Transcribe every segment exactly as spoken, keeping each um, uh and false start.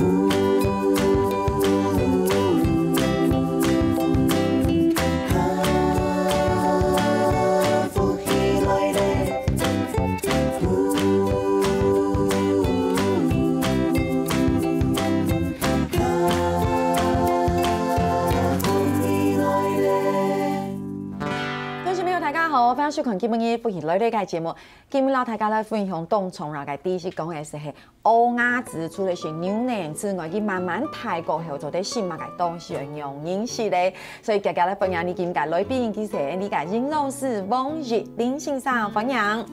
观众朋友，大家好，欢迎收看今晡日《福氣來了》个节目。今日摎大家來分享當重要个知識，講个係，係烏鴨子，除了係牛奶之外，佢慢慢大過後做得食麼个東西，會仰形式咧。所以，今日來歡迎你今日个來賓，佢係𫣆俚个營養師王奕霖先生，歡迎。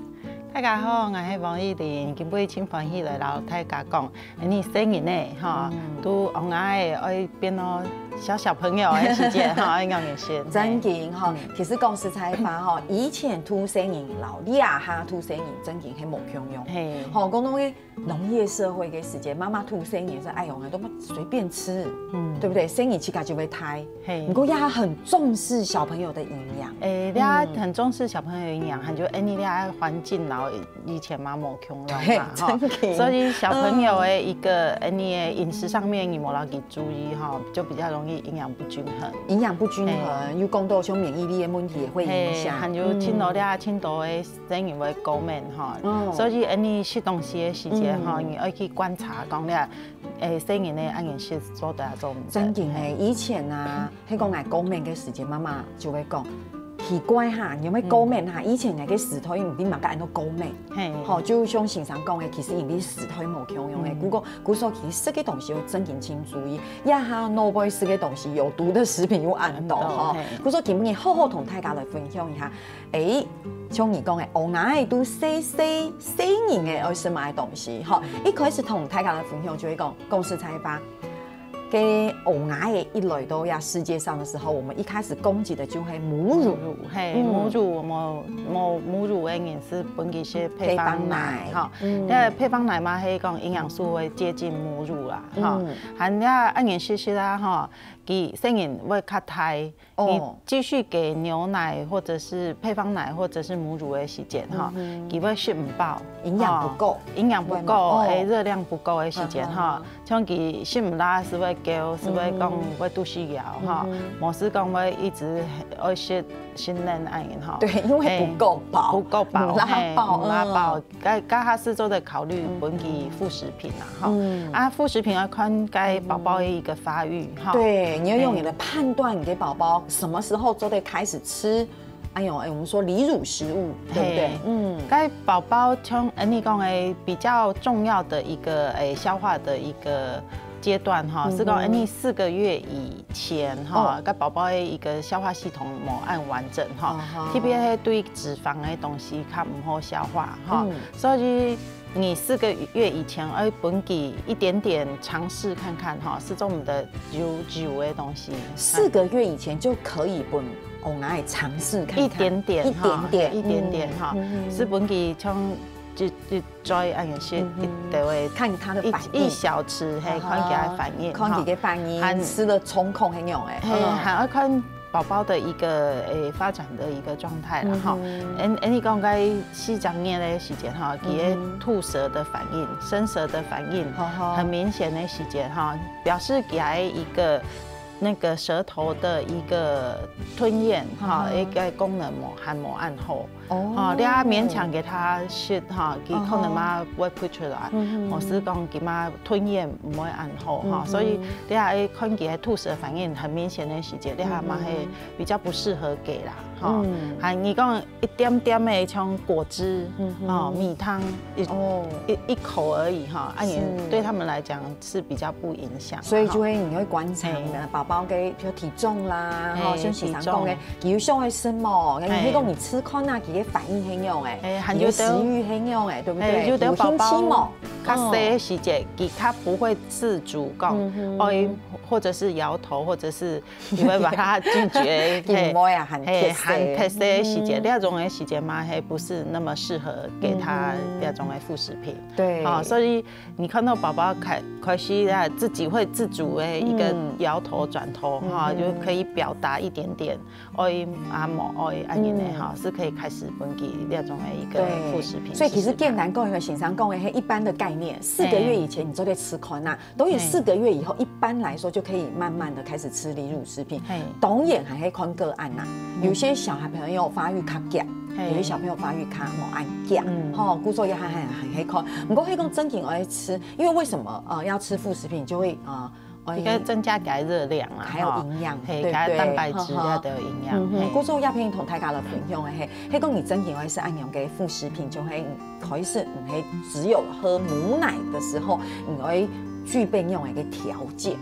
大家好，𠊎係王奕霖，今晡日真歡喜來摎大家講， 你細人仔吼，都戇仔愛變到小小朋友个時節吼，愛仰形式。真經吼，其實講實在話吼，以前渡細人摎這下渡細人真經係無共樣。嘿，吼，講到个農業社會个時節，媽媽渡細人說，哎喲，都隨便吃，嗯，對不對？細人自家就會大。嘿，不過也很重視小朋友的營養。誒，這很重視小朋友營養，還有哎，你這環境，然後 以前嘛無共樣嘛，吼，所以小朋友个一個，呃，你个飲食上面你無摎佢注意吼，就比較容易營養不均衡。營養不均衡，又講到像免疫力个問題也會影響。嘿，還有盡多這盡多个細人會過敏吼，所以你食東西个時節吼，你愛去觀察講這，誒，細人个恁樣食做得做毋得。真經誒，以前啊， 係講𠊎過敏个時節，媽媽就會講，奇怪哈，你會過敏哈？以前𠊎个時代毋知麼个安到過敏。嘿，吼，就像先生講个，其實因為時代無共樣个，故所其實食个東西愛真經盡注意，這下外背食个東西有毒的食品又恁多吼。故所今日好好同大家來分享一下，誒，像你講个，烏鴉仔都細細細人个愛食麼个東西吼。一開始同大家來分享就會講，講實在話， 个烏鴉仔一來到這世界上的時候，我們一開始供給的就係母乳。母乳，嘿，母乳，母母母乳个人係分佢食配方奶，配方奶，吼。該配方奶嘛，係講營養素會接近母乳啦，吼。還有恁樣食食啊，吼，佢細人會較大， 你繼續給牛奶或者是配方奶或者是母乳个時節吼，佢會食毋飽，營養不夠，營養不夠，誒，熱量不夠个時節吼，像佢食毋落，係會噭，係會講會肚屎枵吼，無係講會一直愛食新奶恁樣吼。對，因為不夠飽，不夠飽，毋拉飽，毋拉飽。 該該下係做得考慮分佢副食品啦，吼。啊，副食品愛看該寶寶个一個發育，吼。對，你要用你的判斷，你的寶寶什麼時候做得開始吃，哎喲，哎，我們說離乳食物，對不對？嗯，該寶寶像，呃，你講个比較重要的一個，誒，消化的一個 階段吼，係講，誒，你四個月以前吼，該寶寶个一個消化系統無恁完整吼，特別係對脂肪个東西較毋好消化吼，所以你四個月以前愛分佢一點點嘗試看看吼，係做毋得油油个東西。四個月以前就可以分烏鴉仔嘗試看看，一點點哈，一點點，一點點哈，係分佢像 就就嘴恁樣食一兜个，看他的反應，一一小匙，嘿，看佢个反應，看佢个反應，還吃了衝空恁樣誒，嘿，還愛看寶寶的一個誒發展的一個狀態啦哈。嗯，誒，你講該四隻月个時間哈，佢个吐舌的反應、伸舌的反應很明顯的時間哈，表示佢个一個 那個舌頭的一個吞嚥哈，一個功能無還無恁好。哦，你啊勉強給他食哈，佢可能嘛會吐出來，或是講佢嘛吞嚥毋會恁好哈，所以你啊愛看佢个吐舌反應很明顯的時節，你啊嘛係比較不適合給啦哈。還你講一點點的像果汁，哦，米湯，一一一口而已哈，啊也對他們來講 是比較不影響啦，所以就會你會觀察你的寶寶个，比如體重啦，吼，像先生講个，佢有想愛食無，你可以講你試看啊，佢个反應係仰誒，佢个食慾係仰誒，對不對？有的寶寶較細个時節，佢較不會自主講，哦，或者是搖頭，或者是 你會把他拒絕，嘿，很特色的時節，那種的時節嘛，嘿，不是那麼適合給他那種的副食品。對，啊，所以你看到寶寶開開始啊，自己會自主的一個搖頭轉頭哈，就可以表達一點點，愛啊無愛啊，恁樣哈，是可以開始分佢那種的一個副食品。所以其實簡單講，一個先生講的，嘿，一般的概年，四个月以前你做得試看啊，等於四个月以後，一般來說就可以慢慢的開始吃離乳食品。嘿。當然還係看個案啦，有些小孩朋友發育較遽，嘿。有些小朋友發育較無恁遽，嗯。吼，故所也還還還可以看。不過可以講正經愛吃，因為為什麼呃要吃副食品就會呃，一个增加佢个热量啦，還有營養，嘿，對不對？佢个蛋白質哈哈。佢个營養，嗯哼，嘿。故所這片同大家來分享的嘿，係講你正經愛食恁樣个副食品，就係開始毋係只有喝母奶的時候，你愛具備恁樣个條件。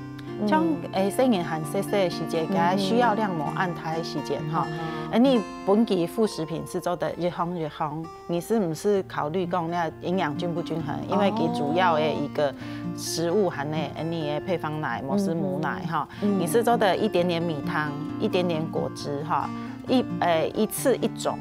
像誒細人還細細个時節，佢需要量無恁大个時間哈。誒，你分佢副食品係做得一項一項，你是毋是考慮講那營養均不均衡？因為佢主要的一個食物含的，誒，你的配方奶，無係母奶哈，你是做得一點點米湯，一點點果汁哈，一誒一次一種，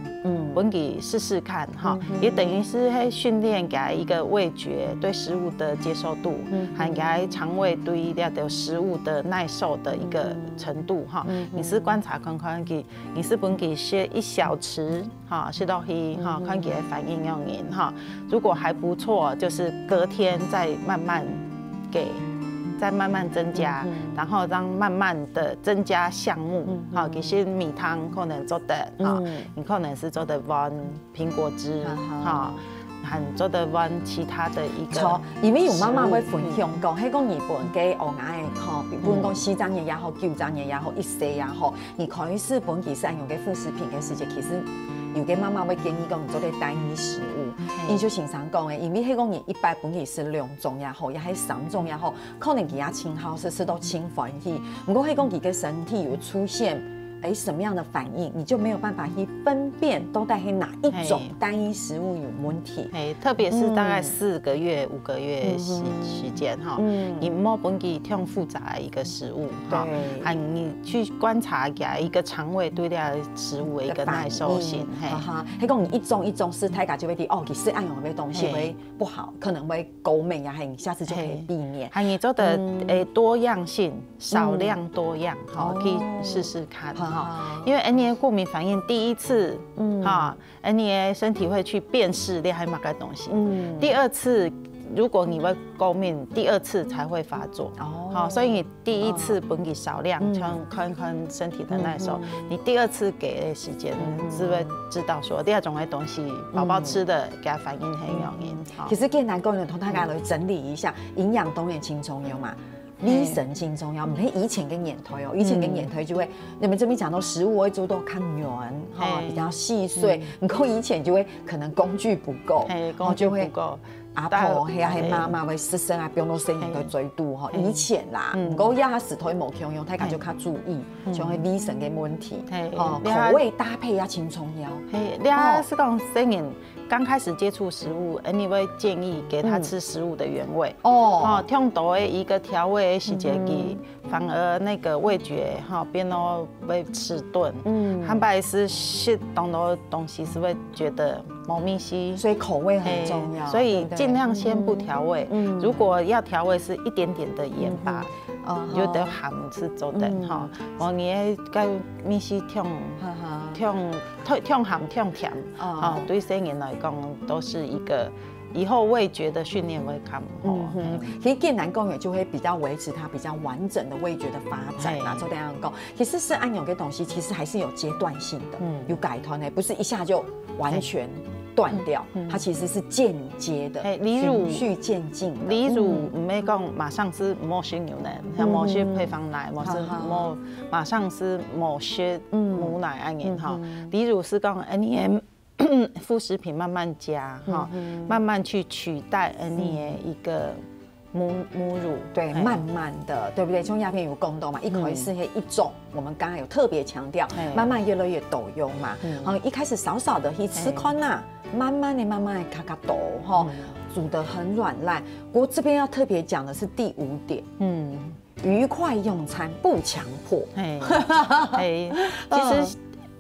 分佢試試看哈，也等於是會訓練佢一個味覺，對食物的接受度，還佢腸胃對那個食物的耐受的一個程度哈。你是觀察看看佢，你是分佢食一小匙哈，食落去哈，看佢的反應樣人哈。如果還不錯，就是隔天再慢慢給，再慢慢增加，然後讓慢慢的增加項目哈。其實米湯可能做得哈，你可能是做得換蘋果汁哈，還做得換其他的一個。著，因為有媽媽會分享講，係講日本个嬰兒吼，比如講四隻月也好，九隻月也好，一歲也好，你開始分佢食恁樣个副食品个時節，其實有个媽媽會建議講，你做得單一食物。因就先生講的，因為係講你一擺分佢食兩種也好，也係三種也好，可能佢也盡好食，食到盡歡喜。不過係講佢个身體有出現，誒，什麼樣的反應，你就沒有辦法去分辨到底係哪一種單一食物有問題。嘿，特別是大概四個月、五個月時時間哈，你莫分佢忒複雜的一個食物哈，還你去觀察佢一個腸胃對這個食物的一個耐受性，嘿。哈哈，係講你一種一種試，大家就會知哦，其實恁樣个東西會不好，可能會過敏呀，嘿，你下次就可以避免。還你做得誒多樣性，少量多樣哈，可以試試看哈。因為誒你的過敏反應第一次哈，誒你的身體會去辨識你還有麼个東西。第二次，如果你會過敏，第二次才會發作。哦，好，所以你第一次分佢少量，像看看身體的耐受，你第二次給的時間，是不是知道說第二種的東西，寶寶吃的，佢个反應係恁樣。好。其實簡單講呢，同大家來整理一下，營養當然盡重要嘛。衛生盡重要，毋係以前个年代哦，以前个年代就會，你們這邊講到食物會做到較軟哈，比較細碎，你看以前就會可能工具不夠，嘿，工具不夠。阿婆係啊，係媽媽會食生啊，放到細人个嘴肚吼。以前啦，毋過這下時代無共樣，大家就較注意，像係衛生个問題，哦，口味搭配也盡重要。嘿，你係講細人剛開始接觸食物，誒，你會建議給他吃食物的原味。哦，忒多的一個調味的時節，佢反而那個味覺哈變到會遲鈍。嗯，還有係食當多東西係會覺得無味緒。所以口味很重要，所以盡量先不調味。嗯，如果要調味，是一點點的鹽巴，有點鹹係做得哈。哦，你該味緒忒忒忒鹹忒甜。哦，對細人來講都是一個以後味覺的訓練會較好。嗯哼，其實簡單講，也就會比較維持他比較完整的味覺的發展啊。做得恁樣講，其實食恁樣个東西，其實還是有階段性的，有階段的，不是一下就完全斷掉，它其實是間接的，循序漸進的。例如，毋係講馬上係無食牛奶，像無食配方奶，無食無馬上係無食母奶恁樣哈。例如係講，誒，你 副食品慢慢加哈，慢慢去取代你的一個母母乳。對，慢慢的，對不對？像這片有講到嘛，一開始係一種，我們剛剛有特別強調，慢慢越來越多樣嘛。好，一開始少少的去試看啊，慢慢的、慢慢的加加多哈，煮得很軟爛。我這邊要特別講的是第五點，嗯，愉快用餐不強迫。嘿，嘿，其實。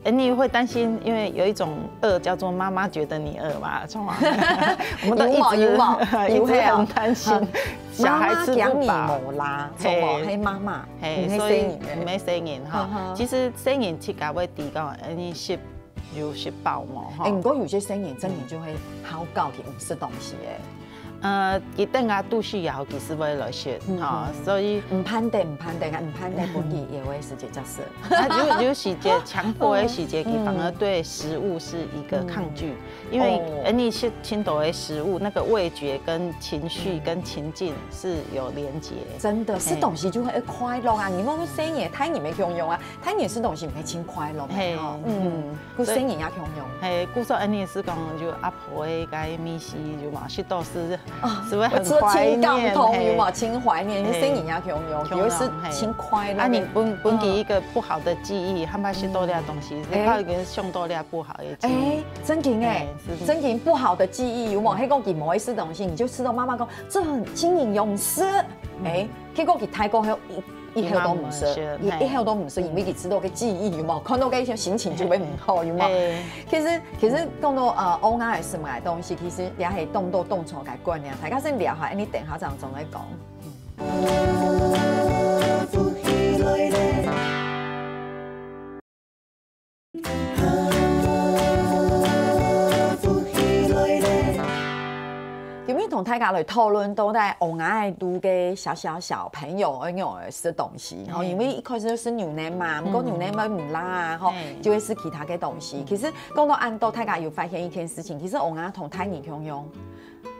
誒，你會擔心，因為有一種餓叫做媽媽覺得你餓嘛，從來我們都一直有嘛有嘛一直很擔心小孩吃不飽。媽媽講你無啦，嘿，媽媽，嘿，所以毋係細人哈。其實細人自家會知講，誒，你食有食飽無哈？誒，毋過有些細人真的就會好搞，佢毋食東西誒。呃，佢等下肚屎枵，佢係會來食，嗯，吼，嗯。所以毋盼得，毋盼得，毋盼得分佢，也會直接接受。啊，有，有時節，強迫个時節，嗯。佢反而對食物是一個抗拒，嗯。因為，哦。呃，你食盡多个食物，那個味覺跟情緒跟情境是有連結。真的，食東西就會快樂啊！你莫講細人，大人也共樣啊，大人食東西毋係盡快樂个吼。嘿，嗯。嗯。 故所以細人也共樣。嘿，故所恁呢係講，就阿婆个該味緒，就嘛，食到係，啊，係會很懷念，我知道，盡感動，嘿。有嘛，盡懷念，嘿。細人也共樣，共樣，有一次盡快樂的。嘿。啊，你分，分佢一個不好的記憶，嗯。佢毋愛食到這東西，嗯。你怕佢想到這不好的記憶。哎，正經哎，嘿，是。正經不好的記憶，有無？嗯。那個佢無愛食東西，你就知道媽媽講，這很，請你用食。嗯。哎，結果佢大過後，一 一口都毋食，佢嘛毋食，一，一口都毋食，嘿。因為佢知道个記憶，有無？看到个一些心情就會毋好，有無？嘿。其實，其實講到，呃，烏鴉个食物个東西，其實也係當多當錯个觀念。大家先聊下，你等下正再講。 今日同大家來討論到底烏鴉肚个小小小朋友愛仰般食東西，吼，嗯。因為一開始係牛奶嘛，嗯。毋過牛奶嘛毋罅啊，吼，嗯。就會食其他个東西。嗯。其實講到恁多，大家有發現一件事情，其實烏鴉同大人共樣，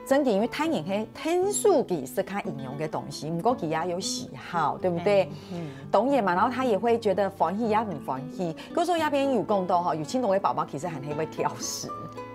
正經，因為大人係天生佢食較營養个東西，毋過佢也有喜好，對不對？嗯，嗯。當然嘛，然後他也會覺得歡喜也毋歡喜。故所這片有講到吼，有盡多个寶寶其實還係會挑食。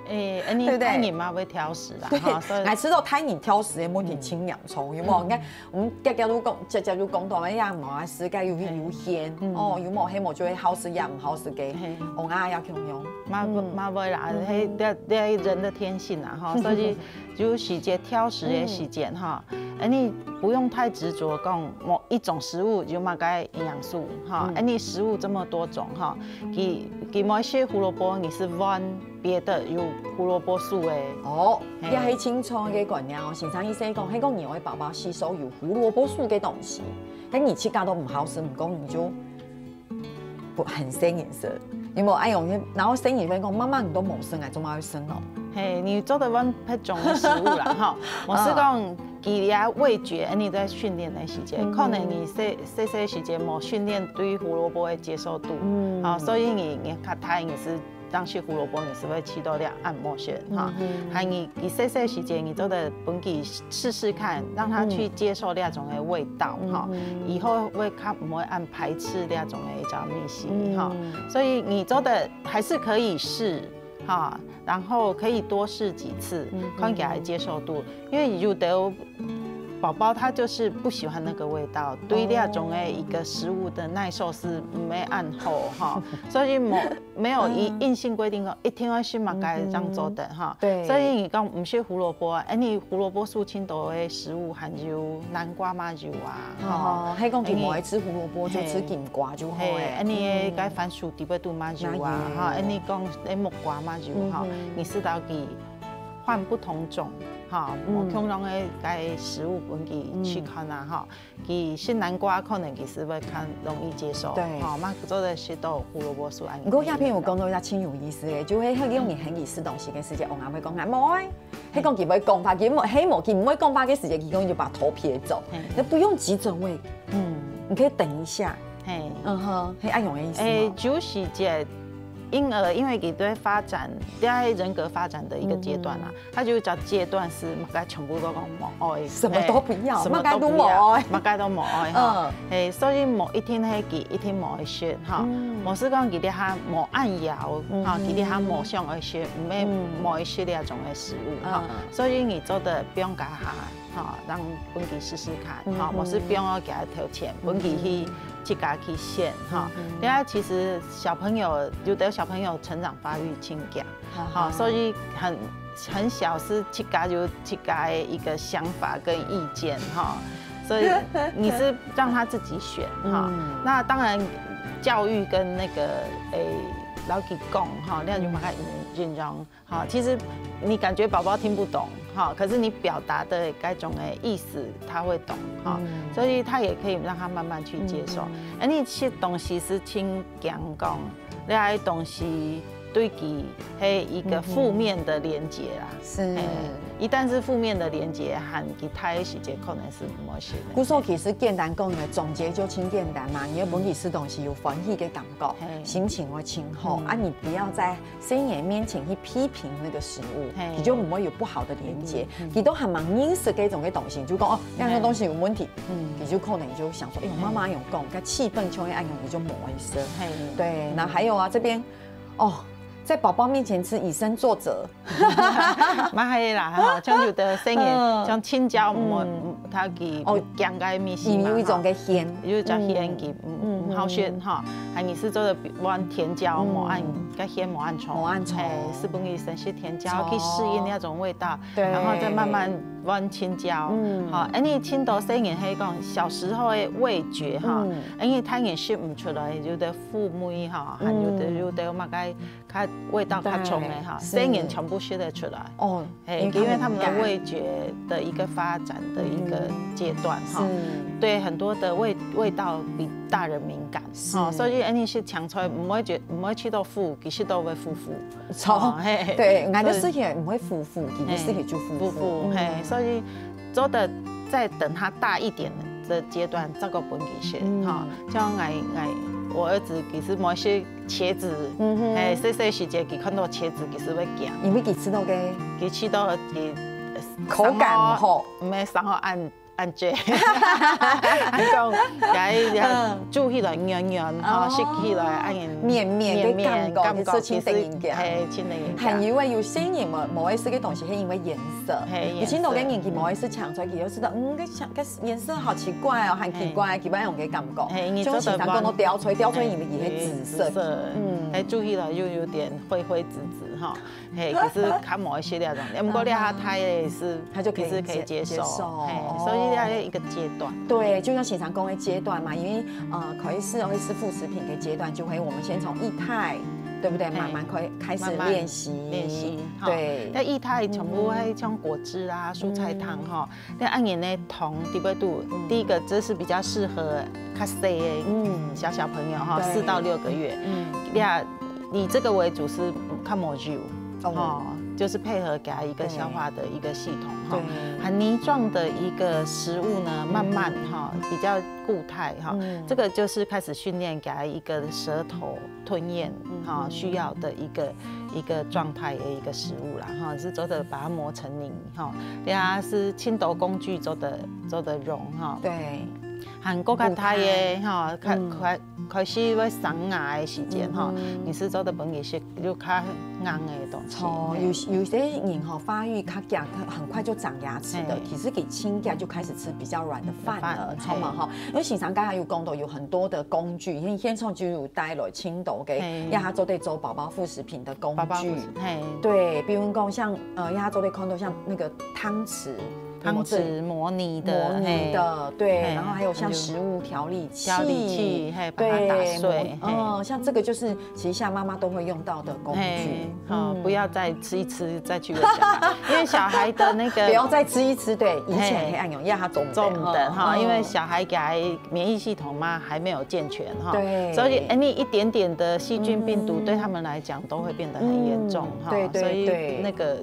欸，欸，你對不對？大人嘛會挑食啦，對，吼，所以。𠊎知道大人挑食个問題盡嚴重，嗯。有無？嗯。你看，我們常常都講，常常都講到，哎呀，無啊，食个有，有限，嗯。哦，有無，係無就會好食也毋好食个，嘿。哦，啊，也共樣。嘛，嗯。嘛會啦，嗯。嘿，這，這人的天性啦，吼，所以 有時節挑食个時節，嗯。哈，欸，你不用太執著講某一種食物有麼个營養素，哈，嗯。欸，你食物這麼多種，哈，佢，佢無愛食胡蘿蔔，你係換別个有胡蘿蔔素个。哦，嘿。這係盡重个觀念哦。先生意思講，係講你愛飽飽吸收有胡蘿蔔素个東西，但你自家都毋好食，毋過你就 分細人食。有無？哎喲，然後細人會講，媽媽你都無食，𠊎做麼个愛食哦？嘿，你做得換別種个食物啦，哈。𠊎係講，嗯。佢个味覺，你在訓練个時節，嗯。可能你細，細細時節無訓練對胡蘿蔔个接受度，嗯。啊，所以你，你較大，你係當食胡蘿蔔，你係會試著這恁無食，哈。嗯。還你，你細細時節，你做得分佢試試看，讓他去接受這種个味道，嗯。哈。嗯。以後會較毋會恁 排斥這種个一種味緒，嗯。哈。所以你做得還是可以試，哈，然後可以多試幾次，嗯。看佢个接受度。因為有的寶寶他就是不喜歡那個味道，對這種个一個食物的耐受係毋會恁好，哈。所以無，沒有一，嗯。硬性規定講一定愛食麼个正做得，哈。嗯。對。所以你講毋食胡蘿蔔，欸，你胡蘿蔔素盡多个食物還有南瓜嘛有啊， 哦，係講佢無愛食胡蘿蔔，就食金瓜就好欸。嘿，恁呢个番薯裡背肚嘛有啊，嗯。嘛有。哈，恁呢講，欸，木瓜嘛有哈，嗯哼。你適當佢換不同種，哈，嗯。無共樣个該食物分佢試看啊，嗯。哈。佢食南瓜可能佢係會較容易接受，對。哈，嘛做得食到胡蘿蔔素恁呢。毋過這片有講到一個盡有意思个，就係，係用你很意思東西个時節，我還會講，啊，無欸， 係講佢毋會講話，佢毋，係無，佢毋會講話个時節，佢可能就把頭撇走。嘿。那不用急著餵，嗯。你可以等一下。嘿。嗯哼，係恁樣个意思嗎？欸，就是這嬰兒，因為佢在發展，在人格發展的一個階段啊，嗯哼。他就叫階段是，全部都講無愛，什麼都不要，嘿，什麼都不要，麼个都無愛。麼个都無愛哈。嗯。嘿，所以無一定係佢一定無愛食哈，嗯。無係講佢這下無恁枵，嗯哼。哈，佢這下無想愛食，毋係，嗯。無愛食這種个食 食物，哈。嗯。所以你做得放假下，哈，讓分佢試試看，哈，嗯哼。無係放到佢个頭前，分佢去，嗯哼。自家去選，哈。嗯哼。另外，其實小朋友，有的小朋友成長發育盡強，哈，哈。所以很，很小係自家有自家个一個想法跟意見，哈。所以你是讓他自己選，哈。嗯。那當然，教育跟那個，欸，老師講，哈，你要用他引，引用 哈，其實你感覺寶寶聽不懂，哈，可是你表達的該種的意思，他會懂，哈，嗯。所以他也可以讓他慢慢去接受。嗯，嗯。欸，你食東西係盡驚講，你愛東西對佢係一個負面的連結啦。是。嘿，一旦是負面的連結，喊佢大个時節可能是毋會食的。故所其實簡單講个總結就真簡單嘛，你要分佢食東西有歡喜个感覺，嘿心情會真好。啊，你不要在細人面前去批評那個食物，嘿你就不會有不好的連結。佢都還蠻認識這種个東西，就講哦，那個東西有問題，嗯你就可能就想說，哎呦，媽媽有講，該氣氛就會按樣，你就不會食。嘿，對，那還有啊，這邊哦，在寶寶面前吃以身作則，嘛係啦哈，像有的細人，嗯像青椒，我嗯他給哦講个米西你嘛，有一種个諼，有一種諼佢，嗯，毋好食哈，還你是做的換甜椒，嗯無按，該諼無按重，無按重嘿，係分佢先食甜椒哦去適應那種味道，對然後再慢慢換青椒，嗯好，因為青島細人係講小時候的味覺哈嗯，因為他也食毋出來，有的父母哈，還有的嗯有的嘛該較味道較重的哈，對細人全部食得出來。哦，哎，因為他們的味覺的一個發展的一個階段哈，是對很多的味味道比大人敏感，是哦，所以恁樣食青菜毋會覺毋會食到苦，其實都會苦苦。錯哦，嘿，對，俺的所以事情毋會苦苦，其實事情就苦苦苦，嗯嘿，所以做得再等他大一點的階段，再過分佢食，嗯哈，像俺俺我兒子其實無食茄子，嗯哼嘿，細細時節佢看到茄子佢係會驚。因為佢食到个佢試到佢口感毋好，毋係生好恁恁濟，還講該煮起來軟軟吼，哦食起來恁樣綿綿个感覺，感覺其實真得人驚。係真得人驚。還有啊，有些人無無愛食个東西，係因為顏色。係以前老个人佢顏色無愛食青菜，佢就食到嗯，个青个顏色好奇怪哦，很奇怪，奇怪樣个感覺。係，你像先生講到做得吊菜，吊菜因為佢係紫色紫，色，嗯嗯，係煮起來又有點灰灰紫紫哈。 嘿，可是較無愛食了種，毋過你較大个是，他就可以是可以接受，接受嘿，哦所以要一個階段。對，就像先生講个階段嘛，因為呃，可以試會試副食品个階段，就會我們先從液態，對不對？嘿慢慢開開始慢慢練習，練習哈對，那液態全部會像果汁啊、蔬菜湯哈，那恁樣呢糖特別多。第一個這是比較適合較細个嗯小小朋友哈，對四到六個月。嗯你啊，以這個為主是較無油哦哦，就是配合給他一個對消化的一個系統哈對。很泥狀的一個食物呢，慢慢哈比較固態哈嗯，這個就是開始訓練給他一個舌頭吞嚥哈需要的一個一個狀態的一個食物啦哈，是做得把它磨成泥哈。對啊，是青島工具做得做得用哈。對，還過較大个哈，開嗯開開始會生牙个時間哈嗯哼，你是做得分佢食就較硬个東西。哦，嘿有有些人哈發育較強，他很快就長牙齒的，嘿其實佢青家就開始吃比較軟的飯了，飯知道嗎？哈，因為先生剛才有講到有很多的工具，因為現場就有帶來青島个，嘿讓他做得做寶寶副食品的工具寶寶不是。嘿，對，比如講像呃，讓他做得看到像那個湯匙，湯匙磨泥的，磨泥的，对，嘿然后还有像还有食物调理器，调理器，嘿，把它打对，碎，磨嗯，像这个就是其实像妈妈都会用到的工具嘿，，好，嗯不要再吃一吃再去喂小孩，因为小孩的那个不要再吃一吃，对，以前嘿黑暗用，要他中中的哈，嗯因为小孩给他免疫系统嘛还没有健全哈，对所以哎，你一点点的细菌病毒嗯对他们来讲都会变得很严重哈，嗯对对所以对那个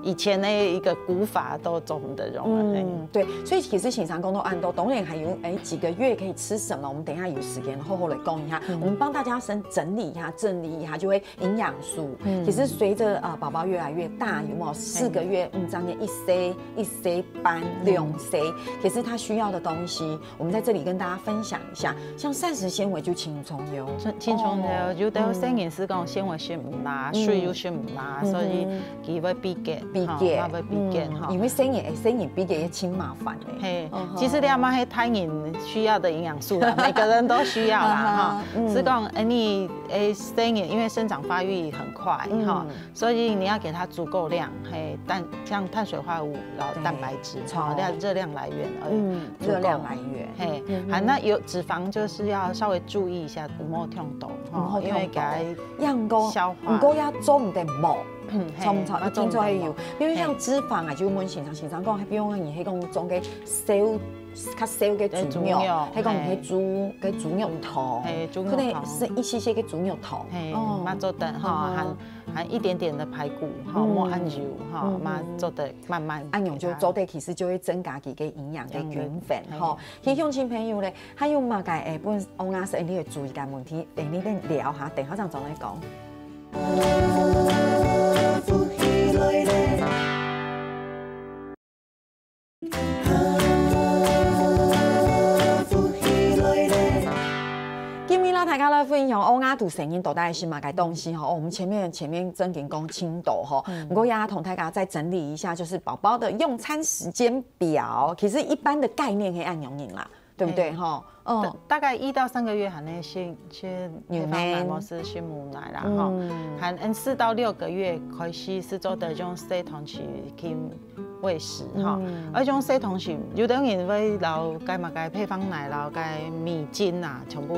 以前的一个古法都中得用了，嘿嗯，对，所以其实先生讲到恁多，当然还有哎几个月可以吃什么，我们等一下有时间好好来讲一下。我们帮大家先整理一下，整理一下，就会营养素。其实随着啊宝宝越来越大，有没有四个月，嗯，将近一岁、一岁半、两岁，其实他需要的东西，我们在这里跟大家分享一下。像膳食纤维就轻松哟，轻松的，哦有的生人是讲纤维是唔啦，嗯水又是唔啦，嗯所以佢会闭结，闭结，哈，会闭结哈嗯因。为生人，哎，生人闭结也挺麻烦的。嘿嗯哼，其实你阿妈黑胎人需要的营养素啦，每个人都需要啦哈嗯哼。嗯是讲，哎，你哎生人因为生长发育很快嗯哈，所以你要给他足够量，嘿，碳像碳水化合物，然后对蛋白质，超哈，那热量来源，呃，嗯，足够热量来源，嘿嗯，哼啊，那有脂肪就是要稍微注意一下，不要忒多哈，不要忒多因为给他样讲，消化不过要做唔得无，嗯，嘿，错毋错？一定就會有，因為像脂肪啊，就問先生，先生講，比如講你係講種个燒，較燒个豬肉，豬肉，係講你係豬个豬肉湯，嘿，豬肉湯，可能係一些些个豬肉湯，嘿，哦，嘛做得哈，還還一點點的排骨哈，莫恁油哈，嘛做得慢慢，恁樣就做得，其實就會增加佢个營養个均衡哈。其實鄉親朋友咧，還有麼个會分嬰兒食你會注意个問題，你等聊哈，等下正再來講。 今日啦，大家來分享，哦，嬰兒肚成人到底係麼个東西吼？哦，我們前面前面正經講清楚吼，不過也同大家再整理一下，就是寶寶的用餐時間表。其實一般的概念係恁樣啦，對不對？吼，嗯，大概一到三個月還能先先配方奶，或是先母奶啦，吼，還嗯四到六個月開始係做得用細湯匙去 餵食哈。而種細湯匙，有的人會摎該麼个配方奶摎該米精啊，全部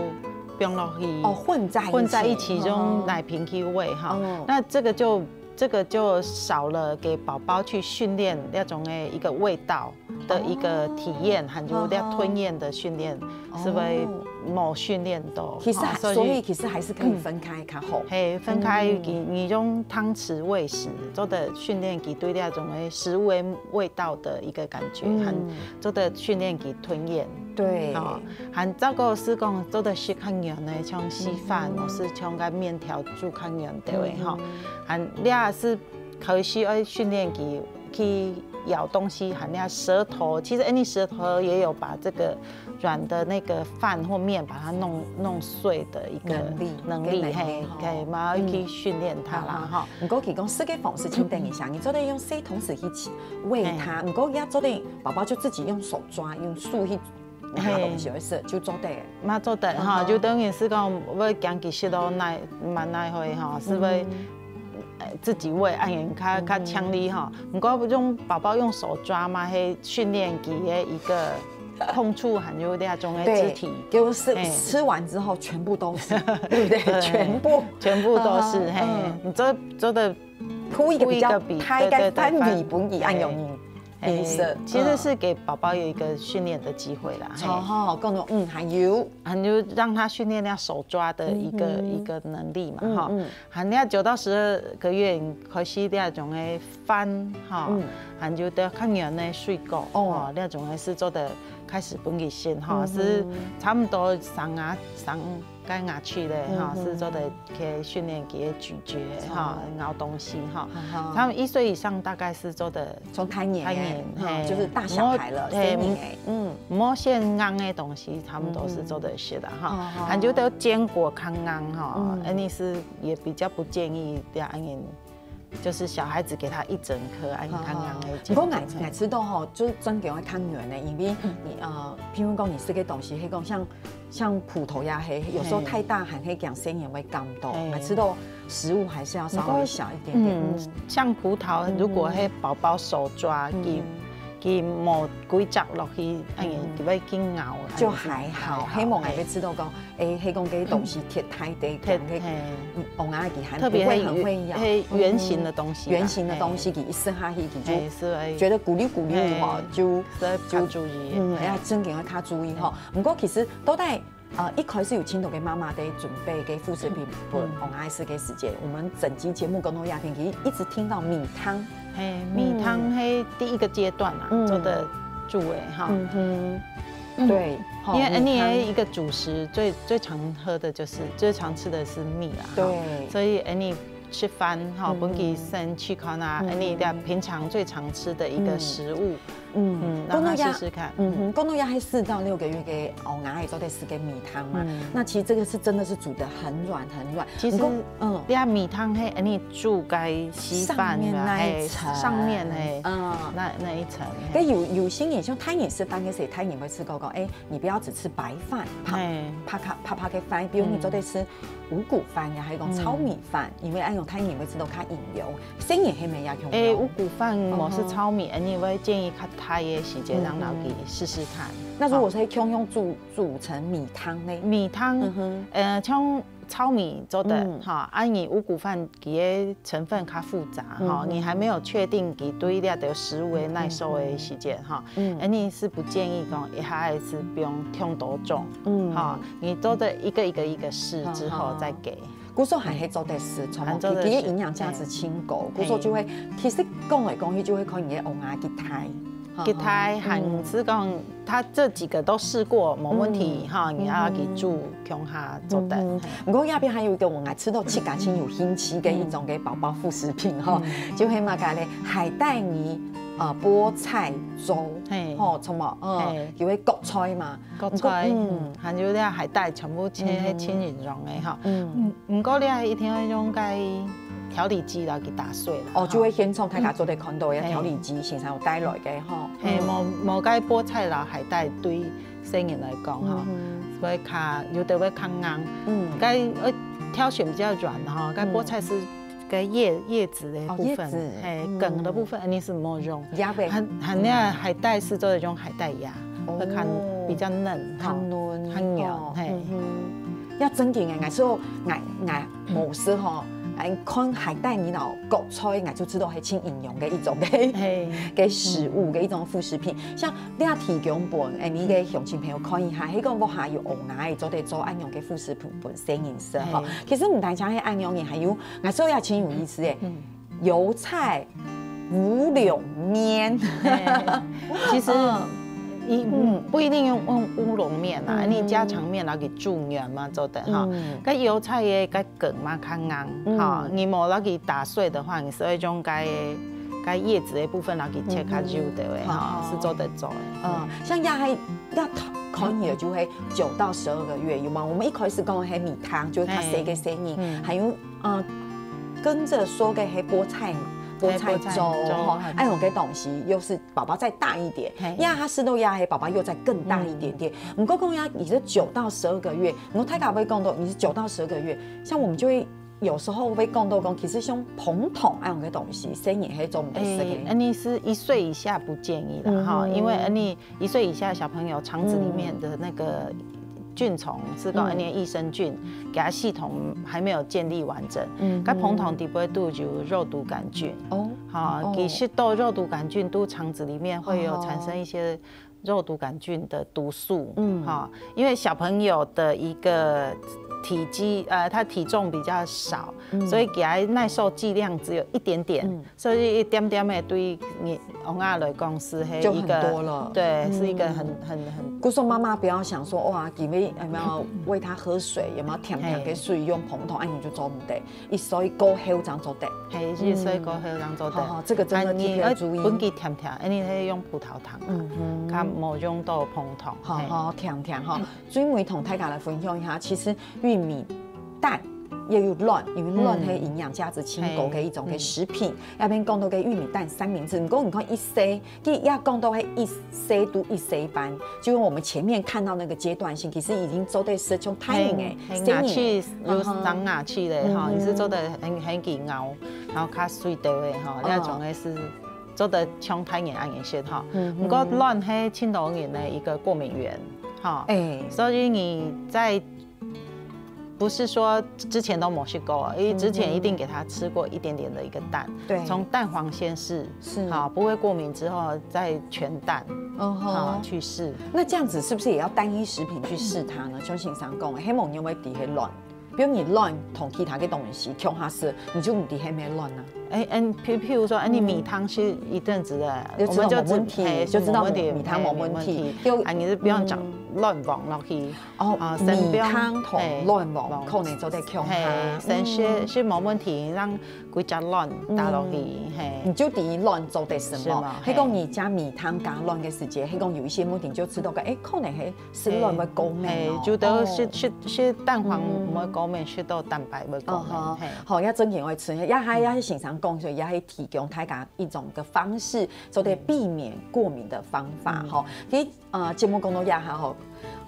放落去，哦，混在一起，混在一起用奶瓶去餵哈。那這個就這個就少了給寶寶去訓練那種的一個味道的一個體驗，還有那吞嚥的訓練，是會無訓練到。其實所以其實還是可以分開較好。嘿，分開，你你用湯匙餵食，做得訓練佢對那種的食物的味道的一個感覺，還做得訓練佢吞嚥。對，哦，還照顧係講做得食較軟的，像稀飯，或是像該麵條煮較軟的吼，還這係開始愛訓練佢去咬東西，還有舌頭，其實你舌頭也有把這個軟的那個飯或麵把它弄弄碎的一個能力，能力，嘿，可以嘛，去訓練它啦哈。毋過佢講食个方式，請等一下，你做得用細湯匙去喂它，毋過也做得寶寶就自己用手抓，用手去拿東西去食，就做得。嘛做得哈，就等於係講會驚佢食到奶，滿奶會哈，係會 呃，自己餵，恁樣較較強力吼。毋過用寶寶用手抓嘛，係訓練佢个一個碰觸，還有那種个肢體。對，就是吃完之後全部都是，對不對？全部，全部都是，嘿，你做做得鋪一個比較開个範圍分佢恁容易。 意思，其實是給寶寶有一個訓練的機會啦。好好好，講到嗯，還有，還有讓他訓練那手抓的一個一個能力嘛，哈。還有九到十二個月開始那種的飯哈，還有得較軟的水果哦，那種的是做得開始分佢食哈，是差不多三啊三 該牙齒咧，哈，是做得去訓練佢个咀嚼，哈，咬東西，哈。他們一歲以上大概是做得從胎年，胎年，嘿，就是大小孩了，嘿，成年欸，嗯，莫先硬个東西，他們都是做得食的，哈。還有得堅果較硬，哈，嗯，恁樣是也比較不建議這樣硬 就是小孩子給他一整顆，啊，你看看，哦，不過𠊎𠊎知道吼，就是真正愛較軟个，因為你呃，譬如講你食个東西，係講像像葡萄呀，係有時候太大，還係講細人會感到。𠊎知道食物還是要稍微小一點點。嗯，像葡萄，如果係寶寶手抓，佢佢無幾隻落去，哎，佢會緊咬，就還好。希望𠊎會知道講， 欸，係講該東西忒大忒強，忒，嘿，嗯，王阿姨還特別不會很會咬，係圓形的東西啦，圓形的東西，佢一食下去，佢就覺得咕嚕咕嚕吼，就就要注意，嗯，要真正要較注意吼。不過其實到底，呃，一開始有盡多个媽媽在準備个副食品分王阿姨食个時間，我們整集節目講到這片，其實一直聽到米湯，嘿，米湯係第一個階段啦，做得煮个哈。嗯哼。 對，因為𠊎俚个一個主食最最常喝的就是最常吃的是米啦，對，所以𠊎俚食飯吼，分佢先試看啊，𠊎俚平常最常吃的一個食物，嗯，讓他試試看。嗯哼，講到這係四到六個月个哦，𠊎也做得食个米湯嘛，那其實這個是真的是煮得很軟很軟。其實，嗯，這米湯係𠊎俚煮該稀飯上面那一層，上面嘿，嗯，那那一層，該有有些人像大人食飯个時，大人會試過講，欸， 你不要只吃白飯，白白个白白个飯，比如你做得吃五穀飯呀，還有講糙米飯，因為恁樣大人會食到較營養，細人係無影響。欸，五穀飯無係糙米，anyway建議較大个時節讓佢試試看。那如果是共樣煮煮成米湯呢？米湯，呃，像糙米做得，嗯。哈，啊你五穀飯佢个成分較複雜，哈，嗯哼。你還沒有確定佢對這兜食物个耐受个時節，嗯。哈，嗯。恁呢係不建議講一下子係放忒多種，嗯。哈，你做得一個一個一個試之後再給。好，好。故所還係做得試，嗯。從，還做得試，佢个營養價值真高，嘿。故所就會，嘿。其實講來講去就會看你个芋仔幾大。 幾大，嗯。還係講佢這幾個都試過，無問題，嗯。哈，你愛佢煮，嗯。共下做得。嗯。毋過這片還有一個𠊎知道自家真有興趣个一種个寶寶副食品，吼，嗯。就係麼个咧，海帶泥，呃，菠菜粥，嘿。吼，什麼，嗯，嘿。有个角菜嘛，角菜，毋過，嗯。嗯，還有這海帶全部切，嗯。切成絲个，吼。嗯。嗯。 毋過你還一定愛用該調理機摎佢打碎啦，哦，吼。就會現場大家做得看到个，嘿。調理機先生有帶來个吼。嘿，嗯。無，無該菠菜摎海帶對細人來講吼，嗯哼。會較，有的會較硬。嗯。該，呃，挑選比較軟的吼，該菠菜是該葉，嗯。葉子的部分，哦，葉子，嘿，嗯。梗的部分，恁呢係無用。也袂，還，還有海帶是做得用海帶芽，嗯。會較，哦。比較嫩，較嫩，吼，較軟，哦，嘿。嗯哼。 也正經个，𠊎說，𠊎，𠊎無食吼，𠊎看海帶泥摎角菜，𠊎就知道係盡營養个一種个，嘿。个食物个一種副食品。像你也提供分，欸，你个鄉親朋友看一下，係講屋下有芋仔个，做得做恁樣个副食品分細人食吼。嘿。其實毋單淨係恁樣个，還有，𠊎說也真有意思欸。嗯。 油菜烏龍麵。嘿，其實，嗯。你，嗯。嗯，不一定用，用烏龍麵啦，嗯。你家常麵摎佢煮軟嘛，做得哈。嗯。該油菜个，該梗嘛較硬，嗯。哈，你無摎佢打碎的話，你係會用該，該葉子的部分摎佢切較幼的，嗯。哈，好。係做得做的。嗯，像這下，這看起來就會九到十二個月，有嗎？我們一開始講的係米湯，就係較細个細人，嘿。嗯。還有 呃，跟著說个係菠菜，嘿，菠菜粥，菠菜粥，吼，嘿。還有个東西又是寶寶再大一點，嘿。呀，他適度呀，嘿，寶寶又再更大一點點。嗯。毋過講呀，你是九到十二個月，我大家會講到你是九到十二個月，像我們就會有時候會講到講，其實像膨痛恁樣个東西，細人係做毋得食个。欸，恁呢係一歲以下不建議啦，嗯。哈，因為恁呢 一歲以下的小朋友腸子裡面的那個菌叢，嗯。是講嗯。那個益生菌，佢个系統還沒有建立完整。嗯。該膨痛底背肚有肉毒桿菌。哦。哈，哦。佢食到肉毒桿菌，肚腸子裡面會有產生一些肉毒桿菌的毒素。嗯。哈，因為小朋友的一個體積，呃，他體重比較少，嗯。所以佢个耐受劑量只有一點點。嗯。 所以一點點个對你，我啊來講係一個，就很多了。對，嗯。是一個很，很，很故所媽媽不要想說，哇，今日有沒有餵他喝水，有沒有甜甜个水，嘿。用膨痛，恁樣就做毋得。一歲過後正做得。嘿，一歲過後正做得。嗯。好，好，這個真的特別注意。啊，你愛分佢甜甜，恁呢係用葡萄糖啊，嗯哼。較無用到膨痛。好，嘿。好，甜甜哈。嗯。 最尾同大家來分享一下，其實玉米、蛋也有卵，因為卵係營養價值真高个一種个食品。嗯。嘿。嗯。下面講到个玉米蛋三明治，毋過你看一歲，佢也講到係一歲到一歲半，就用我們前面看到那個階段性，其實已經做得食，像大人欸，嘿，嘿，細人，牙齒有生牙齒咧，吼，嗯哼。你係做得很，很緊咬，然後較水掉个，吼，嗯。那種个係做得像大人恁樣食，吼。嗯哼。毋過卵係盡多人个一個過敏源。 哈，欸。所以你在，不是說之前都沒吃過，因為之前一定給他吃過一點點的一個蛋，嗯。對。從蛋黃先試，是。哈，不會過敏之後再全蛋，嗯哼。哈，去試。那這樣子是不是也要單一食品去試它呢？嗯。像先生講的，希望你會抵黑卵。 比如你卵同其他个東西共下食，你就毋知係咩卵啊。欸，嗯，譬，譬如說，欸，你米湯係一陣子的，嗯。就知道沒問題，我們就知，嘿，就知道沒問題，米湯沒問題。嘿，沒問題。就，啊，你就不用講，嗯。卵黃落去。哦，啊，先不用，米湯同卵黃，嘿，可能做得共下。嘿，先係，嗯。係沒問題，讓幾隻卵打落去，嗯。嘿。你就知卵做得食無？係無？係講你加米湯加卵个時節，係講有一些問題就知道个，欸，可能係 食卵會過敏哦。嘿，有兜食，哦。食，食蛋黃毋會過敏，嗯。食到蛋白會過敏，哦，好。嘿。好，也正經愛食，也還，也係先生講，所以也係提供大家一種个方式，做得避免過敏的方法，嗯。吼。其實，呃，節目講到這下吼，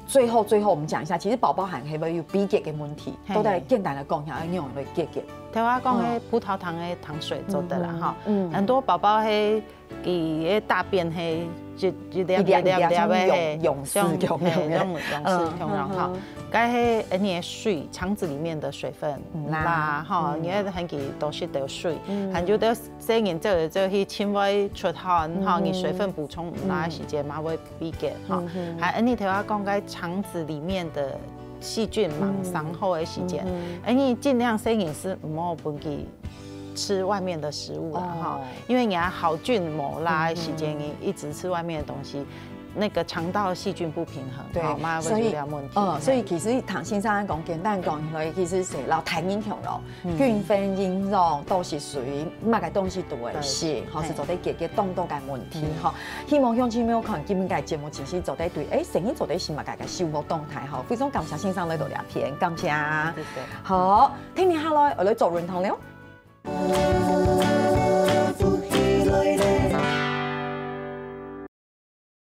最後，最後我們講一下，其實寶寶還係會有鼻結个問題，嘿。都來簡單的講一下，愛仰般來解決。頭下講个，嗯。葡萄糖个糖水做得啦，嗯，吼。嗯。很多寶寶係 佢个大便係一一粒一粒一粒个，一粒一粒像勇士像，共樣个。嘿，像勇士共樣吼。嗯，嗯，嗯。該係你个水，腸子裡面个水分，嗯啦，啦，吼，嗯。你愛分佢多食兜水，嗯。還有兜細人走來走去，盡會出汗，吼，嗯。你水分補充毋罅个時節嘛會變結，吼。嗯哼。還有你頭下講該腸子裡面个細菌吂生好个時節，嗯。嗯哼。哎，你盡量細人係毋好分佢 吃外面的食物啦，哦。哈，因為你个好菌無罅个時節，嗯哼。你一直吃外面的東西，那個腸道細菌不平衡，對，好，嘛會有這個問題。所以，嗯，所以其實唐先生講，簡單講起來，其實係摎大人共樣，嗯。均衡營養，多食水，麼个東西都愛食，對。吼，係做得解決當多个問題，嗯。吼。希望鄉親朋友看今日个節目，其實做得對，誒，生理做得係麼个个生活狀態，吼。非常感謝先生來到這片，感謝。謝謝。好，聽日下來，我來做運動了。